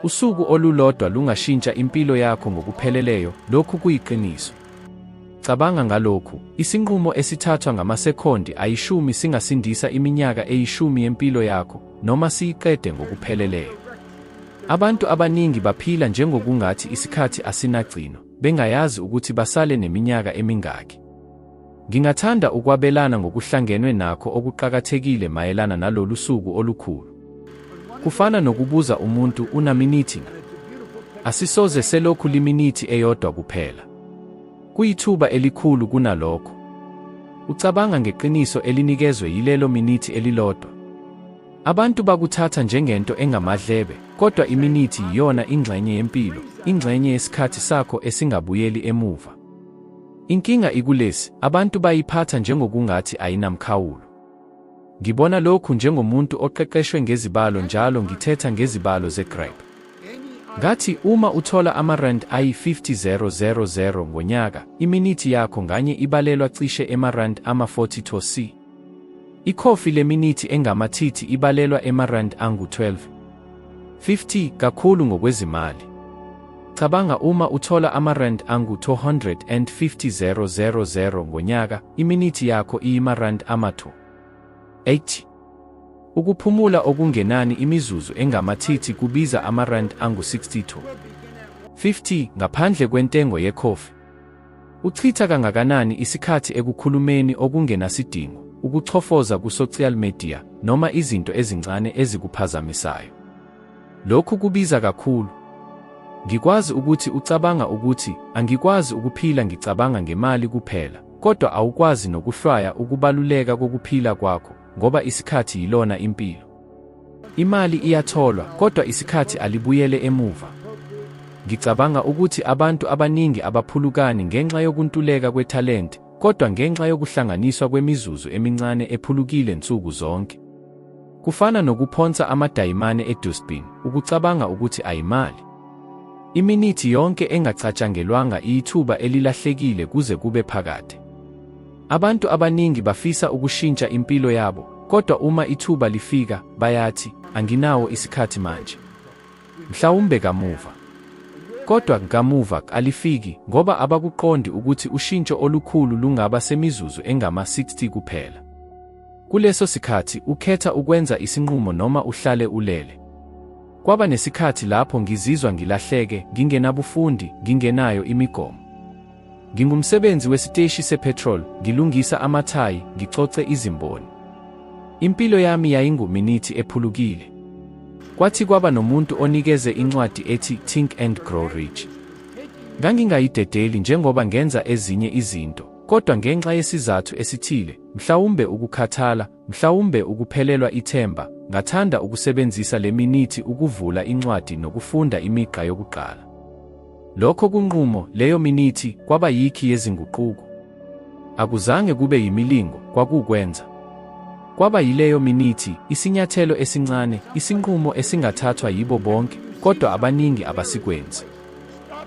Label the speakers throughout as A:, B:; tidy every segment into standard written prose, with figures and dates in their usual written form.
A: Usuku olulodwa lungashintsha impilo yakho ngokupheleleyo, lokhu kuyiqiniso. Cabanga ngalokhu, isinqumo esithathwa ngamasekhondi ayishumi singasindisa iminyaka eyishumi yempilo yakho, noma siyiqede ngokupheleleyo. Abantu abaningi baphila njengokungathi isikhathi asinagcino, bengayazi ukuthi basale neminyaka emingaki. Ngingathanda ukwabelana ngokuhlangenwe nakho okuqakathekile mayelana nalolu suku olukhulu. Kufana nokubuza umuntu unaminithi na? Asisoze selokhu liminithi eyodwa kuphela. Kuyithuba elikhulu kunalokho. Ucabanga ngeqiniso elinikezwe yilelo minithi elilodwa. Abantu bakuthatha njengento engamadlebe, kodwa iminithi yiyona ingxenye yempilo, ingxenye yesikhathi sakho esingabuyeli emuva. Inkinga ikulesi, abantu bayiphatha njengokungathi ayinamkhawulo. Ngibona lokhu njengomuntu oqeqeshwe ngezibalo njalo ngithetha ngezibalo ze-grape. Ngathi uma uthola ama-rand ayi-50,000 ngonyaka, iminithi yakho nganye ibalelwa cishe ema-rand ama-42 c. Ikhofi leminithi engama-30 ibalelwa ema-rand angu-12. 50 kakhulu ngokwezimali. Cabanga uma uthola ama-rand angu-250,000 ngonyaka, iminithi yakho iyima-rand ama-2. 80. Ukuphumula okungenani imizuzu engama-30 kubiza ama-rand angu-62. 50 ngaphandle kwentengo yekhofi. Uchitha kangakanani isikhathi ekukhulumeni okungenasidingo, ukuchofoza ku-social media, noma izinto ezincane ezikuphazamisayo? Lokhu kubiza kakhulu. Ngikwazi ukuthi ucabanga ukuthi angikwazi ukuphila ngicabanga ngemali kuphela, kodwa awukwazi nokuhlwaya ukubaluleka kokuphila kwakho, ngoba isikhathi yilona impilo. Imali iyatholwa, kodwa isikhathi alibuyele emuva. Ngicabanga ukuthi abantu abaningi abaphulukani ngenxa yokuntuleka kwethalente, kodwa ngenxa yokuhlanganiswa kwemizuzu emincane ephulukile nsuku zonke. Kufana nokuphonsa amadayimane e-dustbin, ukucabanga ukuthi ayimali. Iminithi yonke engacatshangelwanga iyithuba elilahlekile kuze kube phakade. Abantu abaningi bafisa ukushintsha impilo yabo, kodwa uma ithuba lifika, bayathi, Anginawo isikhathi manje. Mhlawumbe kamuva. Kodwa kamuva alifiki ngoba abakuqondi ukuthi ushintsho olukhulu lungaba semizuzu engama-60 kuphela. Kuleso sikhathi ukhetha ukwenza isinqumo noma uhlale ulele. Kwaba nesikhathi lapho ngizizwa ngilahleke, ngingenabufundi, ngingenayo imigomo. Ngingumsebenzi wesiteshi se-petrol, ngilungisa amathayi, ngicoce izimboni. Impilo yami yayinguminithi ephulukile. Kwathi kwaba nomuntu onikeze incwadi ethi Think and Grow Rich. Ngangingayidedeli njengoba ngenza ezinye izinto, kodwa ngenxa yesizathu esithile, mhlawumbe ukukhathala, mhlawumbe ukuphelelwa ithemba, ngathanda ukusebenzisa le minithi ukuvula incwadi nokufunda imigqa yokuqala. Lokho kunqumo, leyo minithi, kwaba yikhi yezinguquko. Akuzange kube yimilingo, kwakuwukwenza. Kwaba yileyo minithi, isinyathelo esincane, isinqumo esingathathwa yibo bonke, kodwa abaningi abasikwenzi.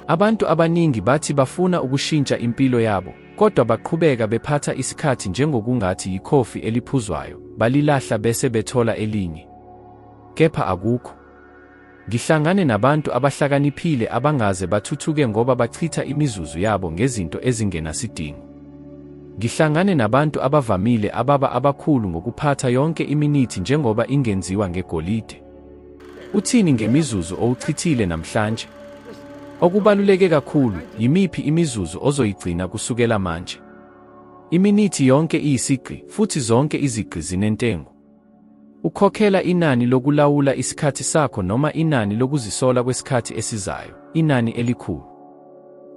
A: Abantu abaningi bathi bafuna ukushintsha impilo yabo, kodwa baqhubeka bephatha isikhathi njengokungathi yikhofi eliphuzwayo, balilahla bese bethola elinye. Kepha akukho. Ngihlangane nabantu abahlakaniphile abangaze bathuthuke ngoba bachitha imizuzu yabo ngezinto ezingenasidingo. Ngihlangane nabantu abavamile ababa abakhulu ngokuphatha yonke iminithi njengoba ingenziwa ngegolide. Uthini ngemizuzu owuchithile namhlanje? Okubaluleke kakhulu, yimiphi imizuzu ozoyigcina kusukela manje? Iminithi yonke iyisigqi, futhi zonke izigqi zinentengo. Ukhokhela inani lokulawula isikhathi sakho noma inani lokuzisola kwesikhathi esizayo, inani elikhulu.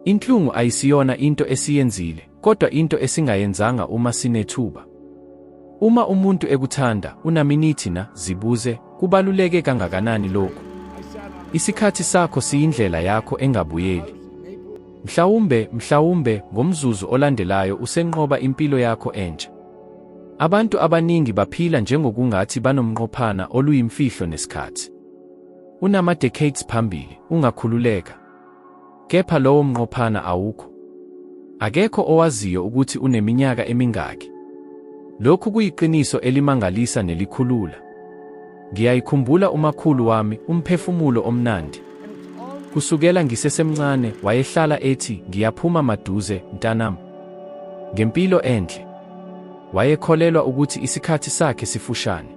A: Inhlungu ayisiyona into esiyenzile, kodwa into esingayenzanga uma sinethuba. Uma umuntu ekuthanda, unaminithi na, zibuze, kubaluleke kangakanani lokhu? Isikhathi sakho siyindlela yakho engabuyeli. Mhlawumbe, mhlawumbe, ngomzuzu olandelayo usenqoba impilo yakho entsha. Abantu abaningi baphila njengokungathi banomnqophana oluyimfihlo nesikhathi. Unama-decades phambili, ungakhululeka. Kepha lowo mnqophana awukho. Akekho owaziyo ukuthi uneminyaka emingaki. Lokhu kuyiqiniso elimangalisa nelikhulula. Ngiyayikhumbula umakhulu wami, umphefumulo omnandi. Kusukela ngisesemncane, wayehlala ethi, Ngiyaphuma maduze, mntanami. Ngempilo enhle. Wayekholelwa ukuthi isikhathi sakhe sifushane.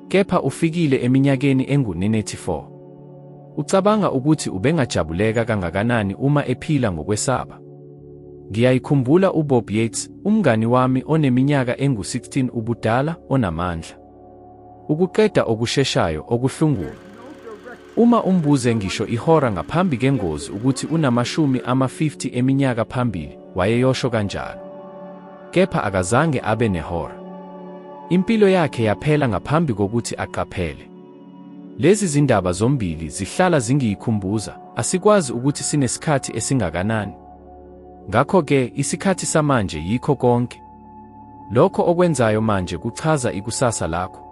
A: Kepha ufikile eminyakeni engu-94. Ucabanga ukuthi ubengajabuleka kangakanani uma ephila ngokwesaba? Ngiyayikhumbula uBob Yates, umngani wami oneminyaka engu-16 ubudala, onamandla. Ukuqeda okusheshayo, okuhlungulu. Uma umbuze ngisho ihora ngaphambi kengozi ukuthi unamashumi ama-50 eminyaka phambili, wayeyosho kanjalo. Kepha akazange abe nehora. Impilo yakhe yaphela ngaphambi kokuthi aqaphele. Lezi zindaba zombili zihlala zingiyikhumbuza, asikwazi ukuthi sinesikhathi esingakanani. Ngakho-ke, isikhathi samanje yikho konke. Lokho okwenzayo manje kuchaza ikusasa lakho.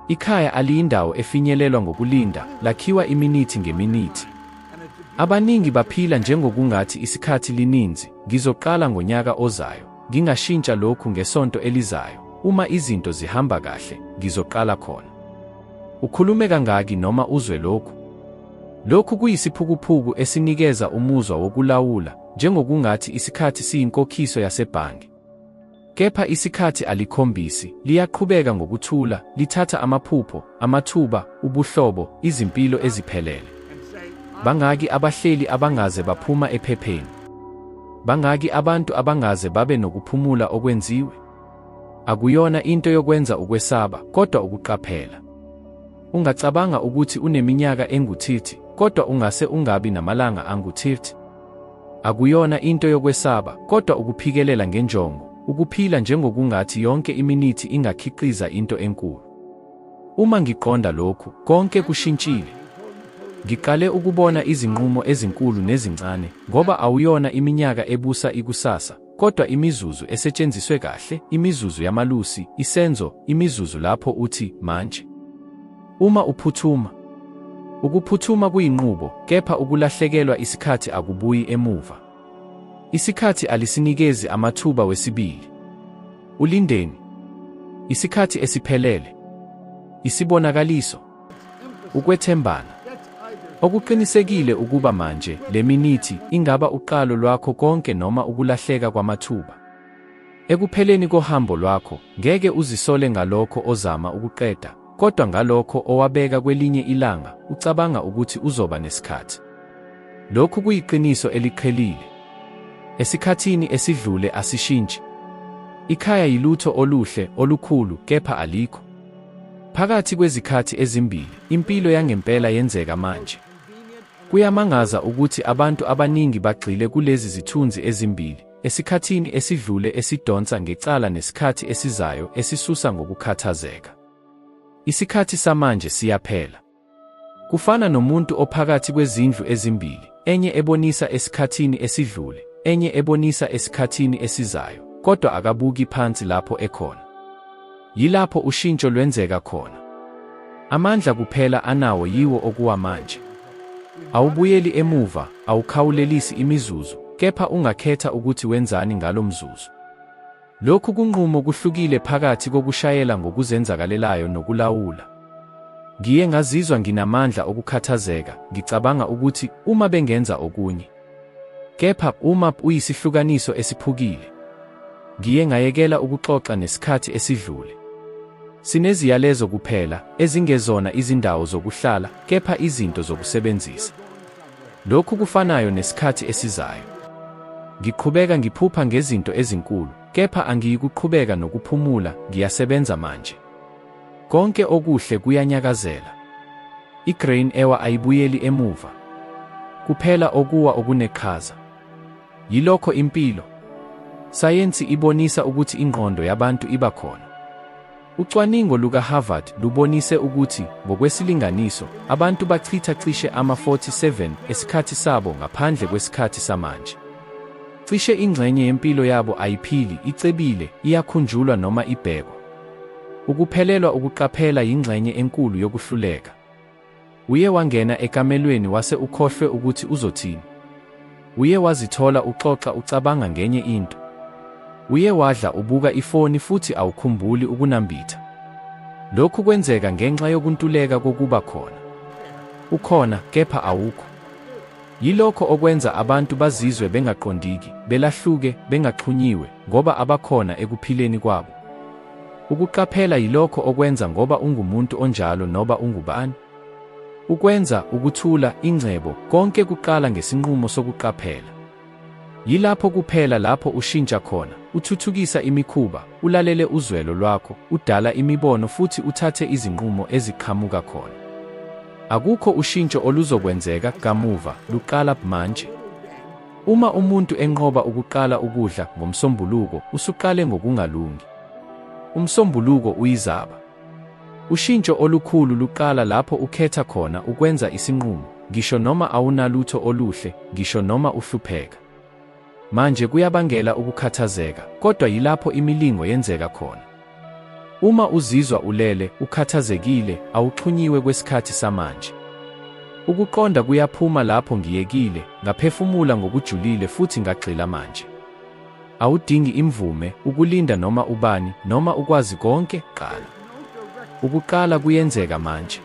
A: Ikhaya aliyindawo efinyelelwa ngokulinda, lakhiwa iminithi ngeminithi. Abaningi baphila njengokungathi isikhathi lininzi, ngizoqala ngonyaka ozayo, ngingashintsha lokhu ngesonto elizayo, uma izinto zihamba kahle, ngizoqala khona. Ukhulume kangaki noma uzwe lokhu? Lokhu kuyisiphukuphuku esinikeza umuzwa wokulawula, njengokungathi isikhathi siyinkokhiso yasebhange. Kepha isikhathi alikhombisi, liyaqhubeka ngokuthula, lithatha amaphupho, amathuba, ubuhlobo, izimpilo eziphelele. Bangaki abahleli abangaze baphuma ephepheni? Bangaki abantu abangaze babe nokuphumula okwenziwe? Akuyona into yokwenza ukwesaba, kodwa ukuqaphela. Ungacabanga ukuthi uneminyaka engu-30, kodwa ungase ungabi namalanga angu-30. Akuyona into yokwesaba, kodwa ukuphikelela ngenjongo, ukuphila njengokungathi yonke iminithi ingakhiqiza into enkulu. Uma ngiqonda lokhu, konke kushintshile. Ngiqale ukubona izinqumo ezinkulu nezincane, ngoba awuyona iminyaka ebusa ikusasa, kodwa imizuzu esetshenziswe kahle, imizuzu yamalusi, isenzo, imizuzu lapho uthi, manje. Uma uphuthuma. Ukuphuthuma kuyinqubo, kepha ukulahlekelwa isikhathi akubuyi emuva. Isikhathi alisinikezi amathuba wesibili. Ulindeni? Isikhathi esiphelele. Isibonakaliso. Ukwethembana. Okuqinisekile ukuba manje, le minithi, ingaba uqalo lwakho konke noma ukulahleka kwamathuba. Ekupheleni kohambo lwakho, ngeke uzisole ngalokho ozama ukuqeda, kodwa ngalokho owabeka kwelinye ilanga, ucabanga ukuthi uzoba nesikhathi. Lokhu kuyiqiniso eliqhelile. Esikhathini esidlule asishintshi. Ikhaya yilutho oluhle, olukhulu, kepha alikho. Phakathi kwezikhathi ezimbili, impilo yangempela yenzeka manje. Kuyamangaza ukuthi abantu abaningi bagxile kulezi zithunzi ezimbili, esikhathini esidlule esidonsa ngecala nesikhathi esizayo esisusa ngokukhathazeka. Isikhathi samanje siyaphela. Kufana nomuntu ophakathi kwezindlu ezimbili, enye ebonisa esikhathini esidlule, enye ebonisa esikhathini esizayo, kodwa akabuki phansi lapho ekhona. Yilapho ushintsho lwenzeka khona. Amandla kuphela anawo yiwo okuwamanje. Awubuyeli emuva, awukhawulelisi imizuzu, kepha ungakhetha ukuthi wenzani ngalo mzuzu. Lokhu kunqumo kuhlukile phakathi kokushayela ngokuzenzakalelayo nokulawula. Ngiye ngazizwa nginamandla okukhathazeka, ngicabanga ukuthi uma bengenza okunye. Kepha uma uyisihlukaniso esiphukile. Ngiye ngayekela ukuxoxa nesikhathi esidlule. Sineziyalezo kuphela, ezingezona izindawo zokuhlala, kepha izinto zokusebenzisa. Lokhu kufanayo nesikhathi esizayo. Ngiqhubeka ngiphupha ngezinto ezinkulu, kepha angiyikuqhubeka nokuphumula, ngiyasebenza manje. Konke okuhle kuyanyakazela. I-grain ewa ayibuyeli emuva. Kuphela okuwa okuneqhaza. Yilokho impilo. Sayensi ibonisa ukuthi ingqondo yabantu iba khona. Ucwaningo lukaHarvard lubonise ukuthi, ngokwesilinganiso, abantu bachitha cishe ama-47 esikhathi sabo ngaphandle kwesikhathi samanje. Cishe ingxenye yempilo yabo ayiphili, icebile, iyakhunjulwa noma ibhekwa. Ukuphelelwa ukuqaphela yingxenye enkulu yokuhluleka. Uye wangena ekamelweni wase ukhohlwe ukuthi uzothini. Uye wazithola uxoxa ucabanga ngenye into. Uye wadla ubuka ifoni futhi awukhumbuli ukunambitha. Lokhu kwenzeka ngenxa yokuntuleka kokuba khona. Ukhona, kepha awukho. Yilokho okwenza abantu bazizwe bengaqondiki, belahluke, bengaxhunyiwe, ngoba abakhona ekuphileni kwabo. Ukuqaphela yilokho okwenza ngoba ungumuntu onjalo noba ungubani. Ukwenza, ukuthula, ingcebo, konke kuqala ngesinqumo sokuqaphela. Yilapho kuphela lapho ushintsha khona, uthuthukisa imikhuba, ulalele uzwelo lwakho, udala imibono futhi uthathe izinqumo eziqhamuka khona. Akukho ushintsho oluzokwenzeka kamuva, luqala manje. Uma umuntu enqoba ukuqala ukudla ngoMsombuluko, usuqale ngokungalungi. UMsombuluko uyizaba. Ushintsho olukhulu luqala lapho ukhetha khona ukwenza isinqumo, ngisho noma awunalutho oluhle, ngisho noma uhlupheka. Manje kuyabangela ukukhathazeka, kodwa yilapho imilingo yenzeka khona. Uma uzizwa ulele, ukhathazekile, awuxhunyiwe kwesikhathi samanje. Ukuqonda kuyaphuma lapho ngiyekile, ngaphefumula ngokujulile futhi ngagxila manje. Awudingi imvume, ukulinda noma ubani, noma ukwazi konke, qala. Ukuqala kuyenzeka manje.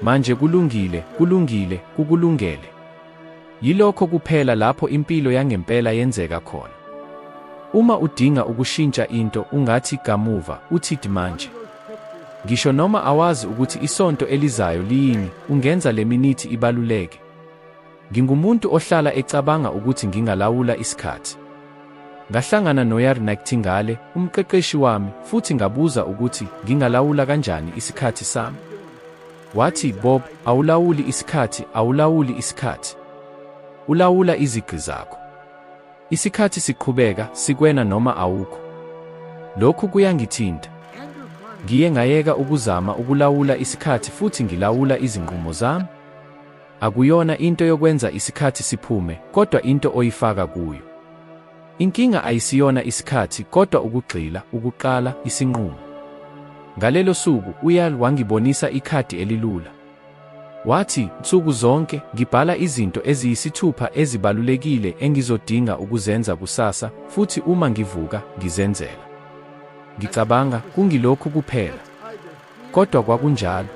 A: Manje kulungile, kulungile, kukulungele. Yilokho kuphela lapho impilo yangempela yenzeka khona. Uma udinga ukushintsha into, ungathi kamuva, uthi manje. Ngisho noma awazi ukuthi isonto elizayo liyini, ungenza le minithi ibaluleke. Ngingumuntu ohlala ecabanga ukuthi ngingalawula isikhathi. Ngahlangana noYar Nightingale, umqeqeshi wami, futhi ngabuza ukuthi ngingalawula kanjani isikhathi sami. Wathi, Bob, awulawuli isikhathi, awulawuli isikhathi. Ulawula izigqi zakho. Isikhathi siqhubeka, sikwena noma awukho. Lokhu kuyangithinta. Ngiye ngayeka ukuzama ukulawula isikhathi futhi ngilawula izinqumo zami. Akuyona into yokwenza isikhathi siphume, kodwa into oyifaka kuyo. Inkinga ayisiyona isikhathi, kodwa ukugxila, ukuqala, isinqumo. Ngalelo suku, uYal wangibonisa ikhadi elilula. Wathi, Nsuku zonke, ngibhala izinto eziyisithupha ezibalulekile engizodinga ukuzenza kusasa, futhi uma ngivuka, ngizenzela. Ngicabanga, kungilokhu kuphela. Kodwa kwakunjalo.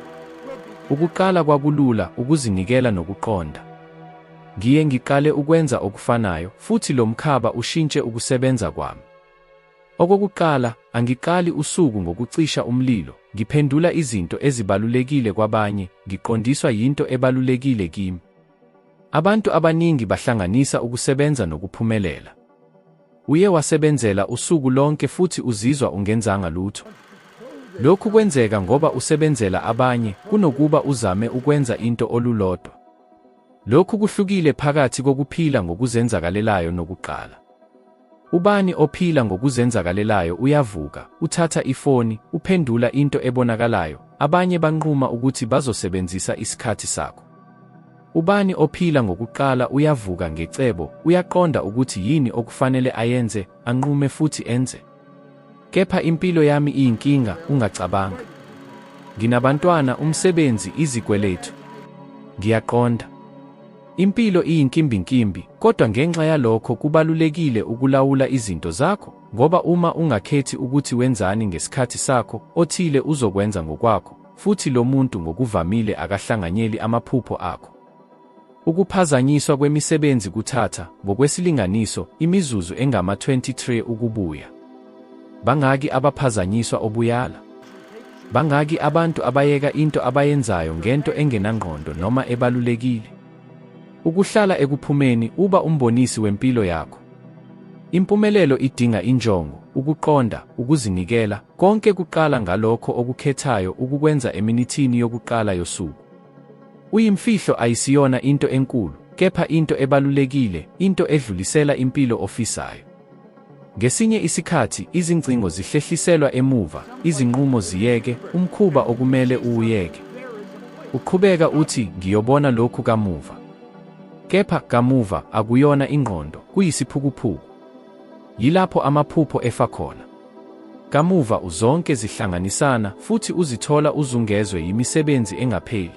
A: Ukuqala kwakulula, ukuzinikela nokuqonda. Ngiye ngiqale ukwenza okufanayo, futhi lo mkhaba ushintshe ukusebenza kwami. Okokuqala, angiqali usuku ngokucisha umlilo, ngiphendula izinto ezibalulekile kwabanye, ngiqondiswa yinto ebalulekile kimi. Abantu abaningi bahlanganisa ukusebenza nokuphumelela. Uye wasebenzela usuku lonke futhi uzizwa ungenzanga lutho. Lokhu kwenzeka ngoba usebenzela abanye kunokuba uzame ukwenza into olulodwa. Lokhu kuhlukile phakathi kokuphila ngokuzenzakalelayo nokuqala. Ubani ophila ngokuzenzakalelayo uyavuka, uthatha ifoni, uphendula into ebonakalayo, abanye banquma ukuthi bazosebenzisa isikhathi sakho. Ubani ophila ngokuqala uyavuka ngecebo, uyaqonda ukuthi yini okufanele ayenze, anqume futhi enze. Kepha impilo yami iyinkinga, ungacabanga. Nginabantwana, umsebenzi, izikweletu. Ngiyaqonda. Impilo iyinkimbinkimbi, kodwa ngenxa yalokho kubalulekile ukulawula izinto zakho, ngoba uma ungakhethi ukuthi wenzani ngesikhathi sakho, othile uzokwenza ngokwakho, futhi lo muntu ngokuvamile akahlanganyeli amaphupho akho. Ukuphazanyiswa kwemisebenzi kuthatha, ngokwesilinganiso, imizuzu engama-23 ukubuya. Bangaki abaphazanyiswa obuyala? Bangaki abantu abayeka into abayenzayo ngento engenangqondo noma ebalulekile? Ukuhlala ekuphumeni uba umbonisi wempilo yakho. Impumelelo idinga injongo, ukuqonda, ukuzinikela, konke kuqala ngalokho okukhethayo ukukwenza eminithini yokuqala yosuku. Uyimfihlo ayisiyona into enkulu, kepha into ebalulekile, into edlulisela impilo ofisayo. Ngesinye isikhathi, izingcingo zihlehliselwa emuva, izinqumo ziyeke, umkhuba okumele uwuyeke. Uqhubeka uthi, ngiyobona lokhu kamuva. Kepha, kamuva, akuyona ingqondo, kuyisiphukuphuku. Yilapho amaphupho efa khona. Kamuva uzonke zihlanganisana futhi uzithola uzungezwe yimisebenzi engapheli.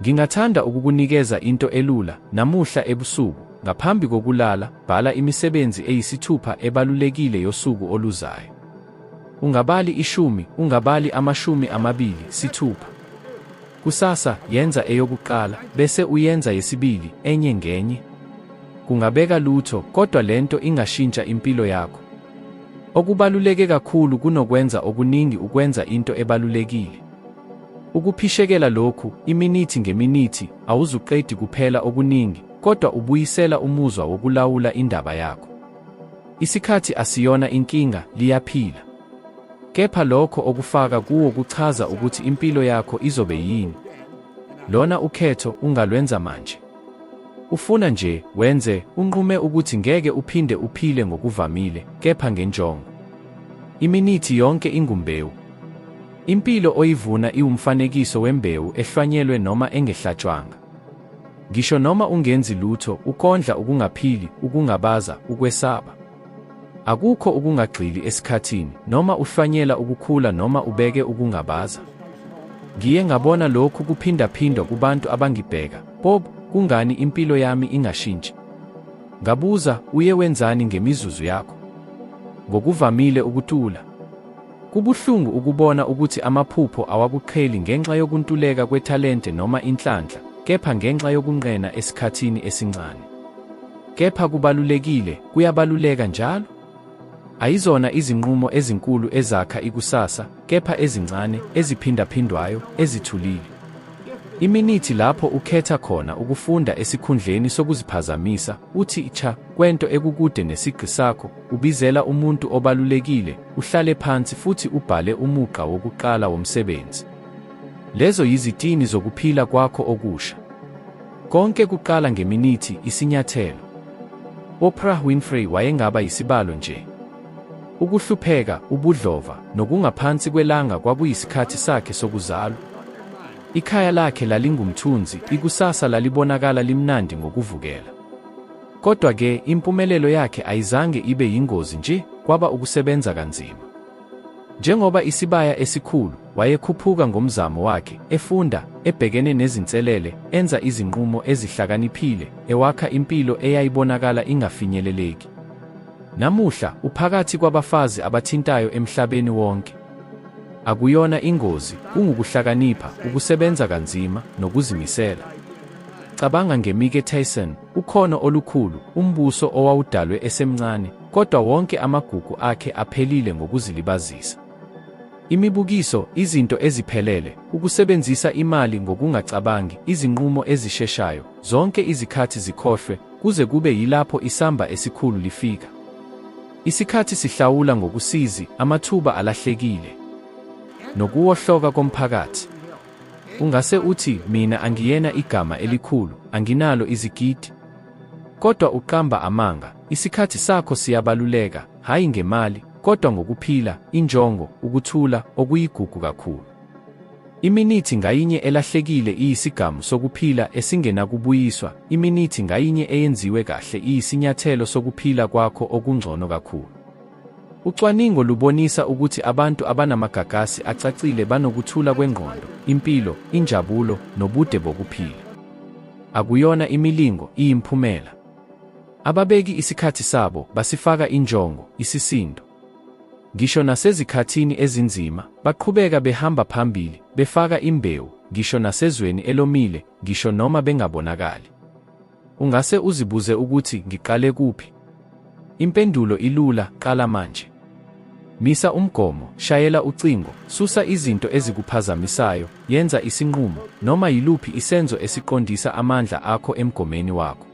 A: Ngingathanda ukukunikeza into elula, namuhla ebusuku, ngaphambi kokulala, bhala imisebenzi eyisithupha ebalulekile yosuku oluzayo. Ungabali ishumi, ungabali 20, sithupha. Kusasa, yenza eyokuqala, bese uyenza yesibili, enye ngenye. Kungabeka lutho, kodwa lento ingashintsha impilo yakho. Okubaluleke kakhulu kunokwenza okuningi ukwenza into ebalulekile. Ukuphishekela lokhu, iminithi ngeminithi, awuzuqedi kuphela okuningi, kodwa ubuyisela umuzwa wokulawula indaba yakho. Isikhathi asiyona inkinga, liyaphila. Kepha lokho okufaka kuwo kuchaza ukuthi impilo yakho izobe yini. Lona ukhetho ungalwenza manje. Ufuna nje, wenze, unqume ukuthi ngeke uphinde uphile ngokuvamile, kepha ngenjongo. Iminithi yonke ingumbewu. Impilo oyivuna iwumfanekiso wembewu ehlwanyelwe noma engehlatshwanga. Ngisho noma ungenzi lutho, ukondla ukungaphili, ukungabaza, ukwesaba. Akukho ukungagxili esikhathini, noma uhlwanyela ukukhula noma ubeke ukungabaza. Ngiye ngabona lokhu kuphindaphindwa kubantu abangibheka, Bob, kungani impilo yami ingashintshi? Ngabuza, uye wenzani ngemizuzu yakho? Ngokuvamile ukutula. Kubuhlungu ukubona ukuthi amaphupho awakuqheli ngenxa yokuntuleka kwethalente noma inhlanhla, kepha ngenxa yokunqena esikhathini esincane. Kepha kubalulekile, kuyabaluleka njalo. Ayizona izinqumo ezinkulu ezakha ikusasa, kepha ezincane, eziphindaphindwayo, ezithulile. Iminithi lapho ukhetha khona ukufunda esikhundleni sokuziphazamisa, uthi cha kwento ekukude nesigqi sakho, ubizela umuntu obalulekile, uhlale phansi futhi ubhale umugqa wokuqala womsebenzi. Lezo yizitini zokuphila kwakho okusha. Konke kuqala ngeminithi, isinyathelo. Oprah Winfrey wayengaba yisibalo nje. Ukuhlupheka, ubudlova, nokungaphansi kwelanga kwakuyisikhathi sakhe sokuzalwa. Ikhaya lakhe lalingumthunzi, ikusasa lalibonakala limnandi ngokuvukela. Kodwa-ke, impumelelo yakhe ayizange ibe yingozi nje, kwaba ukusebenza kanzima. Njengoba isibaya esikhulu, wayekhuphuka ngomzamo wakhe, efunda, ebhekene nezinselele, enza izinqumo ezihlakaniphile, ewakha impilo eyayibonakala ingafinyeleleki. Namuhla, uphakathi kwabafazi abathintayo emhlabeni wonke. Akuyona ingozi, kungukuhlakanipha, ukusebenza kanzima, nokuzimisela. Cabanga ngeMike Tyson, ukhono olukhulu, umbuso owawudalwe esemncane, kodwa wonke amagugu akhe aphelile ngokuzilibazisa. Imibukiso, izinto eziphelele, ukusebenzisa imali ngokungacabangi, izinqumo ezisheshayo, zonke izikhathi zikhohlwe, kuze kube yilapho isamba esikhulu lifika. Isikhathi sihlawula ngokusizi, amathuba alahlekile, nokuwohloka komphakathi. Ungase uthi, Mina angiyena igama elikhulu, anginalo izigidi. Kodwa uqamba amanga, isikhathi sakho siyabaluleka, hhayi ngemali, kodwa ngokuphila, injongo, ukuthula, okuyigugu kakhulu. Iminithi ngayinye elahlekile iyisigamu sokuphila esingenakubuyiswa, iminithi ngayinye eyenziwe kahle iyisinyathelo sokuphila kwakho okungcono kakhulu. Ucwaningo lubonisa ukuthi abantu abanamagagasi acacile banokuthula kwengqondo, impilo, injabulo, nobude bokuphila. Akuyona imilingo, iyimphumela. Ababeki isikhathi sabo, basifaka injongo, isisindo. Ngisho nasezikhathini ezinzima, baqhubeka behamba phambili, befaka imbewu, ngisho nasezweni elomile, ngisho noma bengabonakali. Ungase uzibuze ukuthi, Ngiqale kuphi? Impendulo ilula, qala manje. Misa umgomo, shayela ucingo, susa izinto ezikuphazamisayo, yenza isinqumo, noma yiluphi isenzo esiqondisa amandla akho emgomeni wakho.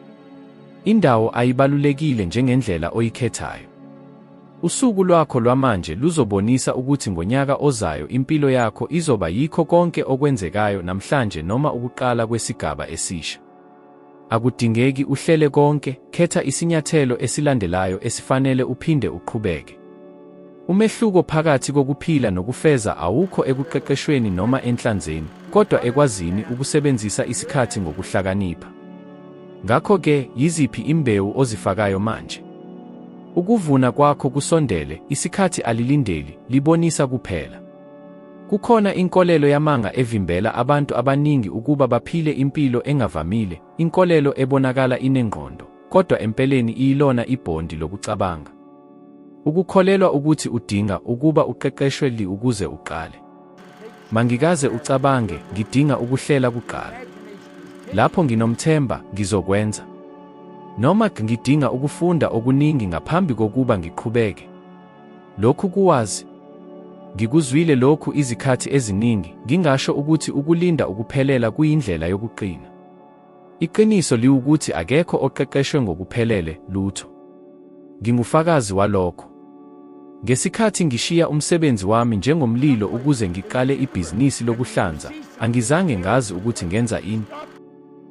A: Indawo ayibalulekile njengendlela oyikhethayo. Usuku lwakho lwamanje luzobonisa ukuthi ngonyaka ozayo impilo yakho izoba yikho konke okwenzekayo namhlanje noma ukuqala kwesigaba esisha. Akudingeki uhlele konke, khetha isinyathelo esilandelayo esifanele uphinde uqhubeke. Umehluko phakathi kokuphila nokufeza awukho ekuqeqeshweni noma enhlanzeni, kodwa ekwazini ukusebenzisa isikhathi ngokuhlakanipha. Ngakho-ke, yiziphi imbewu ozifakayo manje? Ukuvuna kwakho kusondele, isikhathi alilindeli, libonisa kuphela. Kukhona inkolelo yamanga evimbela abantu abaningi ukuba baphile impilo engavamile, inkolelo ebonakala inengqondo, kodwa empeleni iyilona ibhondi lokucabanga. Ukukholelwa ukuthi udinga ukuba uqeqeshwe li ukuze uqale. Mangikaze ucabange, ngidinga ukuhlela kuqala. Lapho nginomthemba, ngizokwenza. Noma ngidinga ukufunda okuningi ngaphambi kokuba ngiqhubeke. Lokhu kuwazi. Ngikuzwile lokhu izikhathi eziningi, ngingasho ukuthi ukulinda ukuphelela kuyindlela yokuqina. Iqiniso liwukuthi akekho oqeqeshwe ngokuphelele, lutho. Ngingufakazi walokho. Ngesikhathi ngishiya umsebenzi wami njengomlilo ukuze ngiqale ibhizinisi lokuhlanza, angizange ngazi ukuthi ngenza ini.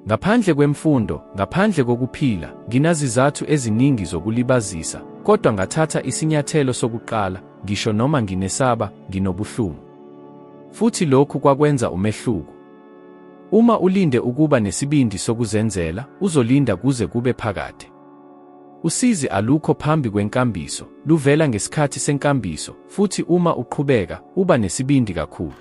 A: Ngaphandle kwemfundo, ngaphandle kokuphila, nginazizathu eziningi zokulibazisa, kodwa ngathatha isinyathelo sokuqala, ngisho noma nginesaba, nginobuhlungu. Futhi lokhu kwakwenza umehluko. Uma ulinde ukuba nesibindi sokuzenzela, uzolinda kuze kube phakade. Usizi alukho phambi kwenkambiso, luvela ngesikhathi senkambiso, futhi uma uqhubeka, uba nesibindi kakhulu.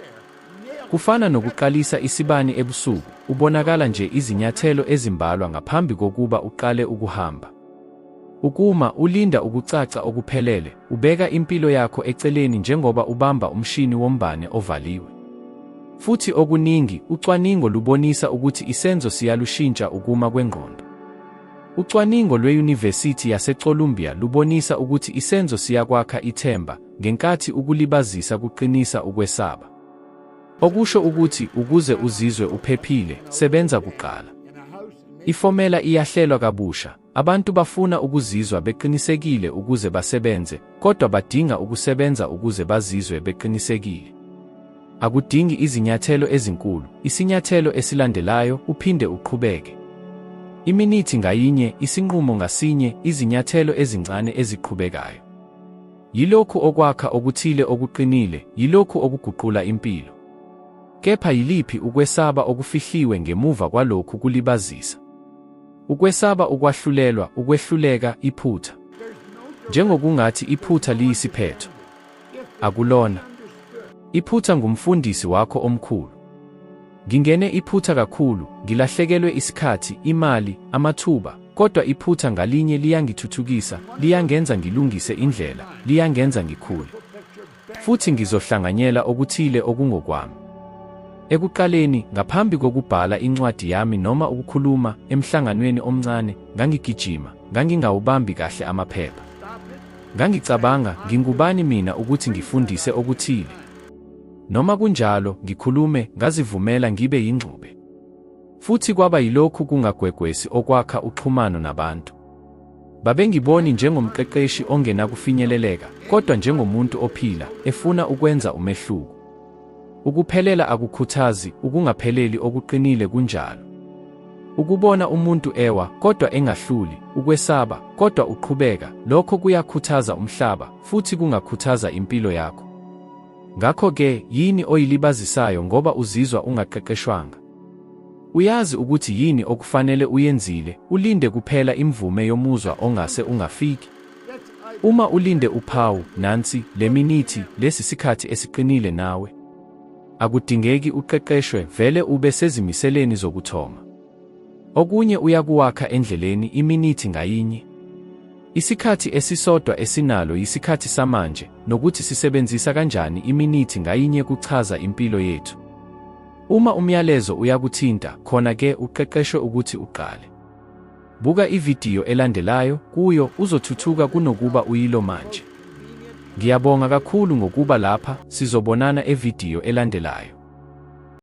A: Kufana nokuqalisa isibani ebusuku, ubonakala nje izinyathelo ezimbalwa ngaphambi kokuba uqale ukuhamba. Ukuma, ulinda ukucaca okuphelele, ubeka impilo yakho eceleni njengoba ubamba umshini wombane ovaliwe. Futhi okuningi, ucwaningo lubonisa ukuthi isenzo siyalushintsha ukuma kwengqondo. Ucwaningo lweYunivesithi yaseColumbia lubonisa ukuthi isenzo siyakwakha ithemba, ngenkathi ukulibazisa kuqinisa ukwesaba. Okusho ukuthi, ukuze uzizwe uphephile, sebenza kuqala. Ifomela iyahlelwa kabusha. Abantu bafuna ukuzizwa beqinisekile ukuze basebenze, kodwa badinga ukusebenza ukuze bazizwe beqinisekile. Akudingi izinyathelo ezinkulu, isinyathelo esilandelayo, uphinde uqhubeke. Iminithi ngayinye, isinqumo ngasinye, izinyathelo ezincane eziqhubekayo. Yilokhu okwakha okuthile okuqinile, yilokhu okuguqula impilo. Kepha yiliphi ukwesaba okufihliwe ngemuva kwalokhu kulibazisa? Ukwesaba ukwahlulelwa, ukwehluleka, iphutha. Njengokungathi iphutha liyisiphetho. Akulona. Iphutha ngumfundisi wakho omkhulu. Ngingene iphutha kakhulu, ngilahlekelwe isikhathi, imali, amathuba, kodwa iphutha ngalinye liyangithuthukisa, liyangenza ngilungise indlela, liyangenza ngikhule. Futhi ngizohlanganyela okuthile okungokwami. Ekuqaleni, ngaphambi kokubhala incwadi yami noma ukukhuluma emhlanganweni omncane, ngangigijima, ngangingawubambi kahle amaphepha. Ngangicabanga, ngingubani mina ukuthi ngifundise okuthile? Noma kunjalo, ngikhulume, ngazivumela ngibe yingxube. Futhi kwaba yilokhu kungagwegwesi okwakha uxhumano nabantu. Babengiboni njengomqeqeshi ongenakufinyeleleka, kodwa njengomuntu ophila, efuna ukwenza umehluko. Ukuphelela akukhuthazi, ukungapheleli okuqinile kunjalo. Ukubona umuntu ewa, kodwa engahluli, ukwesaba, kodwa uqhubeka, lokho kuyakhuthaza umhlaba, futhi kungakhuthaza impilo yakho. Ngakho-ke, yini oyilibazisayo ngoba uzizwa ungaqeqeshwanga? Uyazi ukuthi yini okufanele uyenzile, ulinde kuphela imvume yomuzwa ongase ungafiki? Uma ulinde uphawu, nansi, le minithi, lesi sikhathi esiqinile nawe. Akudingeki uqeqeshwe, vele ube sezimiseleni zokuthoma. Okunye uyakuwakha endleleni iminithi ngayinye. Isikhathi esisodwa esinalo yisikhathi samanje, nokuthi sisebenzisa kanjani iminithi ngayinye kuchaza impilo yethu. Uma umyalezo uyakuthinta, khona ke uqeqeshwe ukuthi uqale. Buka ividiyo elandelayo, kuyo uzothuthuka kunokuba uyilo manje. Ngiyabonga kakhulu ngokuba lapha, sizobonana evidiyo elandelayo.